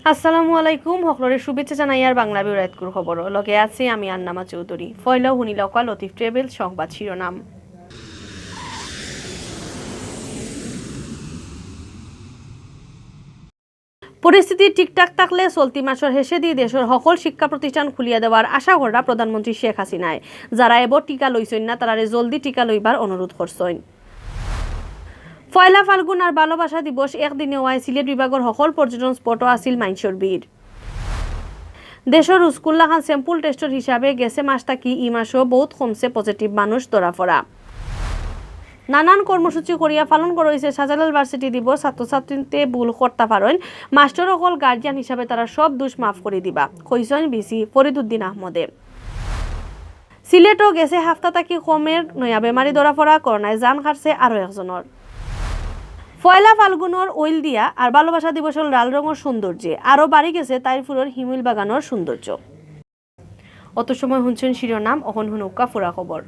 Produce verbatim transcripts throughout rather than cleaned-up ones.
আসসালামু আলাইকুম, হকলরে শুভেচ্ছা জানাইয়ার বাংলা বিউরো আইতকুর খবর। লগে আছি আমি আন্নামা চৌধুরী। ফয়লাউ হুনিলাউক্কা লতিফ ট্রেভেলস সংবাদ শিরোনাম। পরিস্থিতি ঠিকঠাক থাকলে চলতি মাসর শেষেদি দেশর হকল শিক্ষা প্রতিষ্ঠান খুলিয়া দেওয়ার আশা কররা প্রধানমন্ত্রী শেখ হাসিনায়। যারা এবো টিকা লইছইন না, তারারে জলদি টিকা লইবার অনুরোধ করছইন। পয়লা ফাল্গুন আর ভালোবাসা দিবস একদিনে অওয়ায় সিলেট বিভাগর হকল পর্যটন স্পটও আছিল মাইনষর ভিড়। দেশর উস্কুর লাখান sample test-র হিসাবে গেছে মাস থাকি ই মাসও বউত কমছে positive মানুষ ধরা পড়া। নানান কর্মসূচি করিয়া পালন করা অইছে শাহজালাল ভার্সিটি দিবস। ছাত্রছাত্রীন্তে ভুল করতা পারইন, মাস্টর অকল guardian হিসাবে তারা সব দুষ মাফ করি দিবা, কইছইন ভিসি ফরিদুদ্দিন আহমদে। সিলেটও গেছে হাফতা থাকি কমের নয়া বেমারি ধরা পড়া, করোনায় জান কাটছে আরো একজনর। পয়লা ফাল্গুনর হলদিয়া আর ভালোবাসা দিবসর লাল রঙর সৌন্দর্যে আরো বাড়ি গেছে তাইরপুরর হিমুইল বাগানর সৌন্দর্য। অত সময় হুনছইন শিরোনাম, অখন হুনউক্কা পুরা খবর।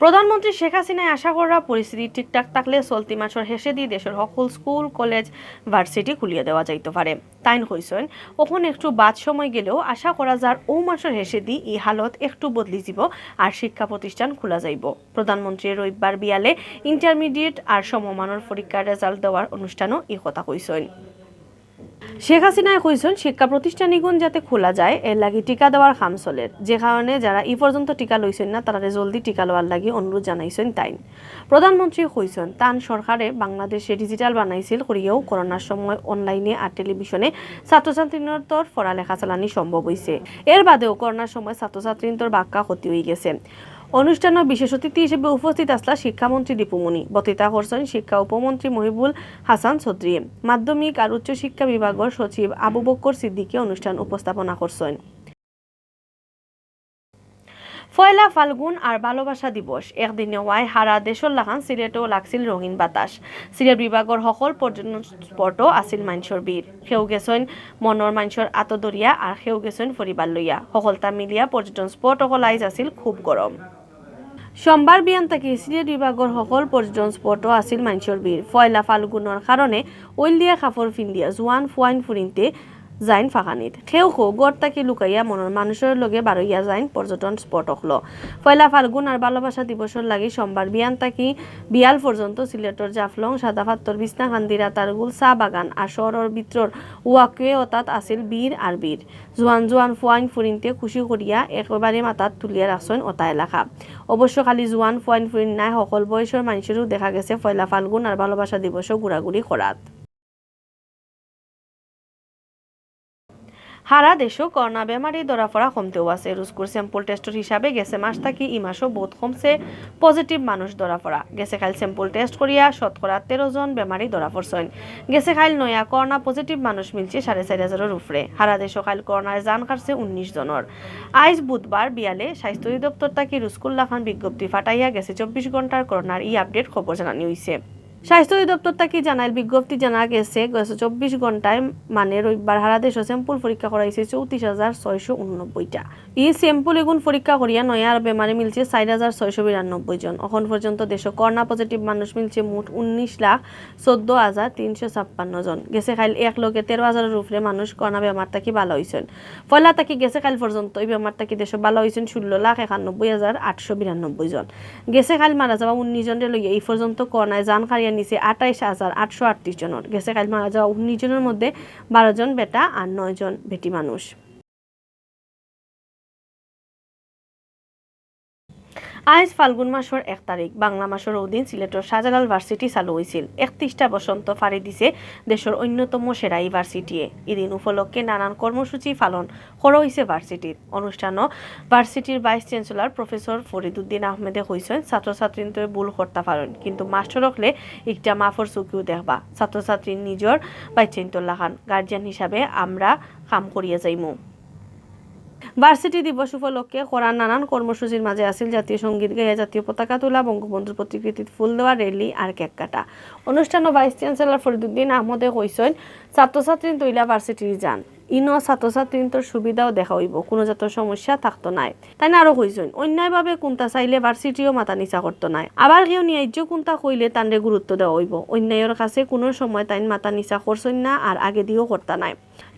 প্রধানমন্ত্রী শেখ হাসিনায় আশা কররা পরিস্থিতি ঠিকঠাক থাকলে চলতি মাসর শেষেদি দেশর হকল স্কুল, কলেজ, ভার্সিটি খুলিয়া দেওয়া যাইতো পারে। তাইন কইছইন, অখন একটু বাদ সময় গেলেও আশা করা যার অউ মাসর শেষেদি ই হালত একটু বদলি যিবো আর শিক্ষা প্রতিষ্ঠান খোলা যাইবো। প্রধানমন্ত্রী রবিবার বিয়ালে intermediate আর সমমানর পরীক্ষার result দেওয়ার অনুষ্ঠানও ই কথা কইছইন। শেখ হাসিনায় কইছইন, শিক্ষা প্রতিষ্ঠান ইগুন যাতে খোলা যায়, এর লাগি টিকা দেওয়ার কাম চলের, যে কারণে যারা ই পর্যন্ত টিকা লইছইন না, তারারে জলদি টিকা লওয়ার লাগি অনুরোধ জানাইছইন তাইন। প্রধানমন্ত্রী কইছইন, তান সরকারে বাংলাদেশে digital বানাইছিল, করিয়াউ করোনার সময় online-এ আর টেলিভিশনে ছাত্রছাত্রীন্তর পড়ালেখা চালানি সম্ভব অইছে। এর বাদেও করোনার সময় ছাত্রছাত্রীন্তর বাক্কা ক্ষতি অইগেছে। অনুষ্ঠানো বিশেষ অতিথি হিসেবে উপস্থিত আছলা শিক্ষামন্ত্রী দীপুমণি। বক্তৃতা করছইন শিক্ষা উপমন্ত্রী মহিবুল হাসান চৌধুরী। মাধ্যমিক আর উচ্চশিক্ষা বিভাগর সচিব আবু বক্কর সিদ্দিকী অনুষ্ঠান উপস্থাপনা করছইন। পয়লা ফাল্গুন আর ভালোবাসা দিবস একদিনে অওয়ায় হারা দেশর লাখান সিলেটও লাগছিল রঙিন বাতাস। সিলেট বিভাগর হকল পর্যটন স্পটও আছিল মাইনষর ভিড়। কেউ গেছইন মনর মাইনষর আতো ধরিয়া, আর কেউ গেছইন পরিবার লইয়া। হকলতা মিলিয়া পর্যটন স্পট অকল আইজ আছিল খুব গরম। সোমবার বিয়ান থাকি সিলেট বিভাগর হকল পর্যটন স্পটও আছিল মাইনষর ভিড়। পয়লা ফাল্গুনর কারণে হলদিয়া কাপড় ফিন্দিয়া জুয়ান ফুয়াইন ফুরিন্তে যাইন ফাঁকানিত। কেউ কেউ ঘর থাকি লুকাইয়া মনর মানুষর লগে বারইয়া যাইন পর্যটন স্পট অকলো। পয়লা ফাল্গুন আর ভালোবাসা দিবসর লাগি সোমবার বিয়ান থাকি বিয়াল পর্যন্ত সিলেটর জাফলং, সাদাপাত্তর, বিছনাকান্দি, রাতারগুল, চা বাগান আর শহরর ভিতরর walkway অতাত আছিল ভিড় আর ভিড়। জুয়ান জুয়ান ফুয়াইন ফুরিন্তে খুশি করিয়া একেবারে মাথাত তুলিয়া রাখছইন অতা এলাকা। অবশ্য খালি জুয়ান ফুয়াইন ফুরিন নায়, হকল বয়সর মাইনষরেও দেখা গেছে পয়লা ফাল্গুন আর ভালোবাসা দিবসও ঘুরাঘুরি করাত। হারা দেশও করোনা বেমারি ধরা পড়া কমতেউ আছে। রুস্কুর sample test-র হিসাবে গেছে মাস থাকি ই মাসও বউত কমছে positive মানুষ ধরা পড়া। গেছে কাইল sample test করিয়া শতকরা তেরো জন বেমারি ধরা পড়ছইন। গেছে কাইল নয়া করোনা positive মানুষ মিলছে সাড়ে চাইর হাজারর উপরে। হারা দেশও কাইল করোনায় জান কাটছে উনিশ জনর। আইজ বুধবার বিয়ালে স্বাস্থ্য অধিদপ্তর থাকি রুস্কুর লাখান বিজ্ঞপ্তি ফাটাইয়া গেছে চব্বিশ ঘন্টার করোনার ই update খবর জানানি অইছে। স্বাস্থ্য অধিদপ্তর থাকি জানাইল, বিজ্ঞপ্তি জানা গেছে, গেছে চব্বিশ ঘন্টায়, মানে রবিবার, হারা দেশও sample পরীক্ষা করা অইছে চৌত্রিশ হাজার ছয়শো উননব্বইটা। ই sample ইগুন পরীক্ষা করিয়া নয়া আর বেমারি মিলছে চাইর হাজার ছয়শো বিরানব্বই জন। অখন পর্যন্ত দেশও করোনা positive মানুষ মিলছে মোট উনিশ লাখ চৌদ্দ হাজার তিনশো ছাপ্পান্ন জন। গেছে কাইল এক লগে তেরো হাজারর উপরে মানুষ করোনা বেমার থাকি ভালা অইছইন। পয়লা থাকি গেছে কাইল পর্যন্ত ই বেমার থাকি দেশও ভালা অইছইন ষোলো লাখ একানব্বই হাজার আটশো বিরানব্বই জন। গেছে কাইল মারা যাওয়া উনিশ জনরে লইয়া ই পর্যন্ত করোনায় জান কাড়িয়া নিছে আটাইশ হাজার আটশো আটত্রিশ জনর। গেছে কাইল মারা যাওয়া উনিশ জনর মধ্যে বারো জন বেটা আর নয় জন বেটি মানুষ। আইজ ফাল্গুন মাসর এক তারিখ, বাংলা মাসর অউ দিন সিলেটর শাহজালাল ভার্সিটি চালু অইছিল। একত্রিশটা বসন্ত ফাড়ি দিছে দেশর অন্যতম সেরা ই ভার্সিটিয়ে। ইদিন উপলক্ষে নানান কর্মসূচি পালন করা অইছে ভার্সিটির। অনুষ্ঠানো ভার্সিটির Vice Chancellor Professor ফরিদুদ্দিন আহমেদে কইছইন, ছাত্রছাত্রীন্তয়ে ভুল করতা পারইন, কিন্তু মাস্টর অকলে ইকটা মাফর চউখেউ দেখবা। ছাত্রছাত্রী নিজর বাইচ্চাইন্তর লাখান। Guardian হিসাবে আমরা কাম করিয়া যাইমু। ভার্সিটি দিবস উপলক্ষে করা নানান কর্মসূচির মাঝে আছিল জাতীয় সঙ্গীত গাইয়া জাতীয় পতাকা তোলা, বঙ্গবন্ধুর প্রতিকৃতিত ফুল দেওয়া, র‍্যালি আর কেক কাটা। অনুষ্ঠানো Vice Chancellor ফরিদুদ্দিন আহমদে কইছইন, ছাত্রছাত্রী তইলা ভার্সিটির জান। ইনো ছাত্রছাত্রীন্তর সুবিধাও দেখা অইবো, কুনু জাতর সমস্যা থাকতো নায়। তাইন আরো কইছইন, অন্যায়ভাবে কুন্তা চাইলে ভার্সিটিও মাথা নিচা করতো নায়। আবার কেউ ন্যায্য কুন্তা কইলে তানরে গুরুত্ব দেওয়া অইবো। অন্যায়র কাছে কুনু সময় তাইন মাথা নিচা করছইন না, আর আগেদিও করতা নায়।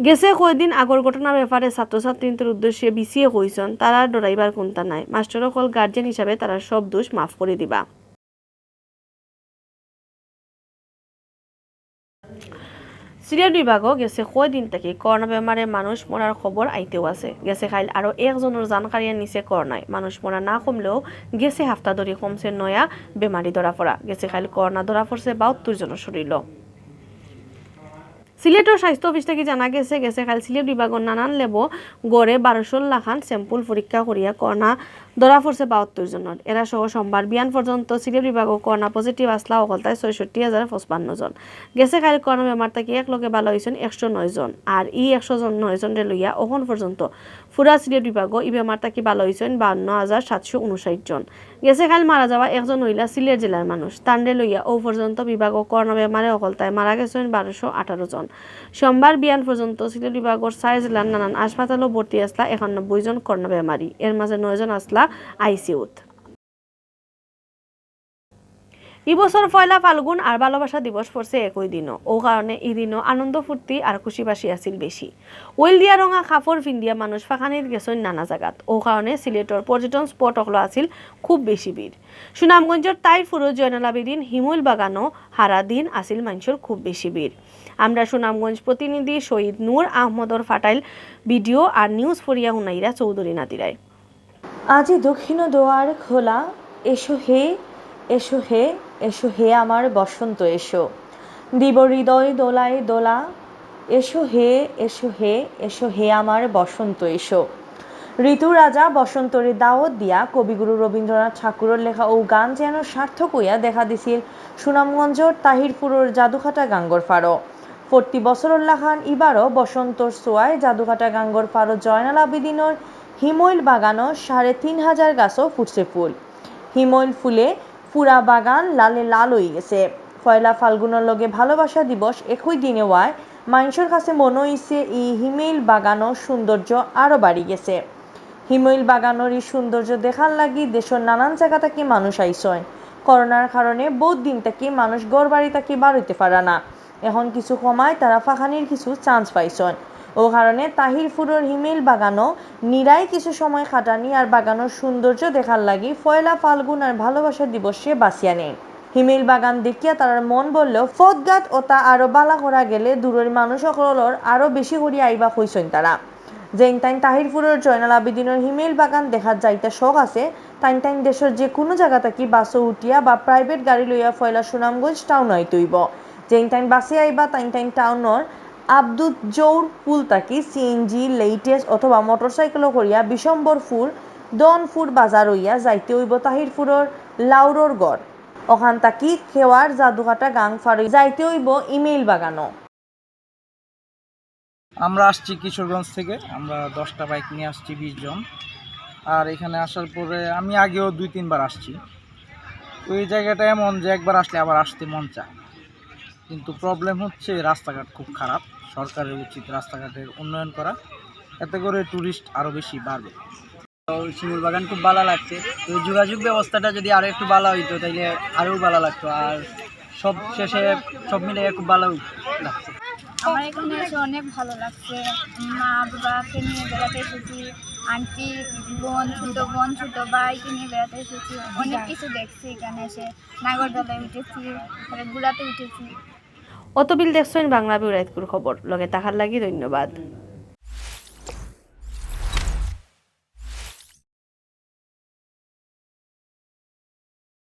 গেছে কয়দিন আগর ঘটনার ব্যাপারে ছাত্রছাত্রীন্তর উদ্দেশ্যে ভিসিয়ে কইছইন, তারার ডরাইবার কুন্তা নাই। মাস্টর অকল গার্জিয়ান হিসাবে তারার সব দোষ মাফ করি দিবা। সিলেট বিভাগো গেছে কয়দিন থাকি করোনা বেমারে মানুষ মরার খবর আইতেউ আছে। গেছে কাইল আরো একজনর জান কাড়িয়া নিছে করোনায়। মানুষ মরা না কমলেও গেছে হাপ্তা ধরি কমছে নয়া বেমারি ধরা পড়া। গেছে কাইল করোনা ধরা পড়ছে বাহাত্তর জনর শরীরো। সিলেটর স্বাস্থ্য অফিস থাকি জানা গেছে, গেছে কাইল সিলেট বিভাগর নানান ল্যাবো গড়ে বারোশোর লাখান sample পরীক্ষা করিয়া করোনা ধরা পড়ছে বাহাত্তর জনর। এরা সহ সোমবার বিয়ান পর্যন্ত সিলেট বিভাগো করোনা positive আছলা অকলতায় ছয়ষট্টি হাজার পঁচপান্ন জন। গেছে কাইল করোনা বেমার থাকি একলগে ভালা অইছইন একশো নয় জন, আর ই একশো জন নয় জনরে লইয়া অখন পর্যন্ত পুরা সিলেট বিভাগো ই বেমার থাকি ভালা অইছইন বাহান্ন হাজার সাতশো ঊনষাট জন। গেছে কাইল মারা যাওয়া একজন অইলা সিলেট জেলার মানুষ। তানরে লইয়া অউ পর্যন্ত বিভাগো করোনা বেমারে অকলতায় মারা গেছইন বারোশো আঠারো জন। সোমবার বিয়ান পর্যন্ত সিলেট বিভাগর চাইর জেলার নানান হাসপাতালো ভর্তি আছলা একানব্বই জন করোনা বেমারি, এর মাঝে নয় জন আছলা আইসিইউত। ই বছর পয়লা ফাল্গুন আর ভালোবাসা দিবস পড়ছে একই দিনো, অউ কারণে ই দিনো আনন্দ ফুর্তি আর খুশিবাসি আছিল বেশি। ওইল দিয়া রঙা কাপড় ফিন্দিয়া মানুষ ফাঁকানিত গেছইন নানা জাগাত, অউ কারণে সিলেটর পর্যটন spot অকলো আছিল খুব বেশি ভিড়। সুনামগঞ্জর তাহিরপুরর জয়নাল আবেদিন হিমইল বাগানো হারা দিন আছিল মানষর খুব বেশি ভিড়। আমরার সুনামগঞ্জ প্রতিনিধি শহীদ নূর আহমদর ফাটাইল video আর news পড়িয়া হুনাইরা চৌধুরী নাদিরায়। আজি দক্ষিণ দুয়ার খোলা, এসো হে, এসো হে, এসো হে আমার বসন্ত এসো। দিব হৃদয় দোলায় দোলা, এসো হে, এসো হে, এসো হে আমার বসন্ত এসো। ঋতু রাজা বসন্তরে দাওয়াত দিয়া কবিগুরু রবীন্দ্রনাথ ঠাকুরর লেখা অউ গান যেন সার্থক অইয়া দেখা দিছিল সুনামগঞ্জর তাহিরপুরর জাদুকাটা গাঙ্গর ফারো। প্রতি বছরর লাখান ইবারও বসন্তর ছোঁয়ায় জাদুকাটা গাঙ্গর ফারো জয়নাল আবেদিনর হিমইল বাগানো সাড়ে তিন হাজার গাছো ফুটছে ফুল। হিমইল ফুলে পুরা বাগান লালে লাল অইগেছে। পয়লা ফাল্গুনর লগে ভালোবাসা দিবস একই দিনে অওয়ায় মানষর কাছে মনো অইছে ই হিমইল বাগানর সৌন্দর্য আরো বাড়ি গেছে। হিমইল বাগানর ই সৌন্দর্য দেখার লাগি দেশর নানান জাগা থাকি মানুষ আইছইন। করোনার কারণে বউত দিন থাকি মানুষ ঘর বাড়ি থাকি বার অইতে পারা না। এখন কিছু কমায় তারা ফাঁকানির কিছু chance পাইছইন। অউ কারণে তাহিরপুরর হিমইল বাগানো নিরাই কিছু সময় কাটানি আর বাগানর সৌন্দর্য দেখার লাগি পয়লা ফাল্গুন আর ভালোবাসা দিবসরে বাছিয়া নেইন। হিমইল বাগান দেখিয়া তারার মন বললেও পথঘাট অতা আরো ভালা করা গেলে দূরর মানুষ অকলর আরো বেশি করিয়া আইবা কইছইন তারা। যেইন তাইন তাহিরপুরর জয়নাল আবেদিনর হিমইল বাগান দেখাত যাইতা শখ আছে, তাইন তাইন দেশর যে কুনু জাগা থাকি বাসো উঠিয়া বা private গাড়ি লইয়া পয়লা সুনামগঞ্জ টাউন আইতে অইবো। যেইন তাইন বাসে আইবা, তাইন তাইন টাউনর আব্দুত জৌর পুল থাকি সিএনজি, লেইটেস অথবা মোটরসাইকেলো করিয়া বিশম্বরপুর, ধনপুর বাজার অইয়া যাইতে অইবো তাহিরপুরর লাউরর গড়। অখান থাকি খেওয়ার জাদুকাটা গাং ফারই যাইতে অইবো হিমইল বাগানো। আমরা আসছি কিশোরগঞ্জ থেকে, আমরা দশটা বাইক নিয়ে আসছি, বিশ জন। আর এখানে আসার পরে আমি আগেও দুই তিনবার আসছি। তো এই জায়গাটা এমন যে একবার আসলে আবার আসতে মন চায়, কিন্তু প্রবলেম হচ্ছে রাস্তাঘাট খুব খারাপ। সরকারের উচিত রাস্তাঘাটের উন্নয়ন করা, এতে করে টুরিস্ট আরও বেশি বাড়বে। তো শিমুল বাগান খুব ভালো লাগছে। তো যোগাযোগ ব্যবস্থাটা যদি আরো একটু ভালো হইতো, তাইলে আরো ভালো লাগতো। আর সব শেষে সব মিলে খুব ভালো লাগছে। আমার এখানে এসে অনেক ভালো লাগছে। মা বাবাকে নিয়ে বেড়াতে এসেছি, আন্টি, বোন, ছোট বোন, ছোট ভাইকে নিয়ে বেড়াতে এসেছি। অনেক কিছু দেখছি এখানে এসে। নাগরদোলায় উঠেছি, তারপরে ঘোড়াতে উঠেছি। অতবিল দেখছইন বাংলা বিউরাইতকুর খবর। লগে থাকার লাগি ধন্যবাদ।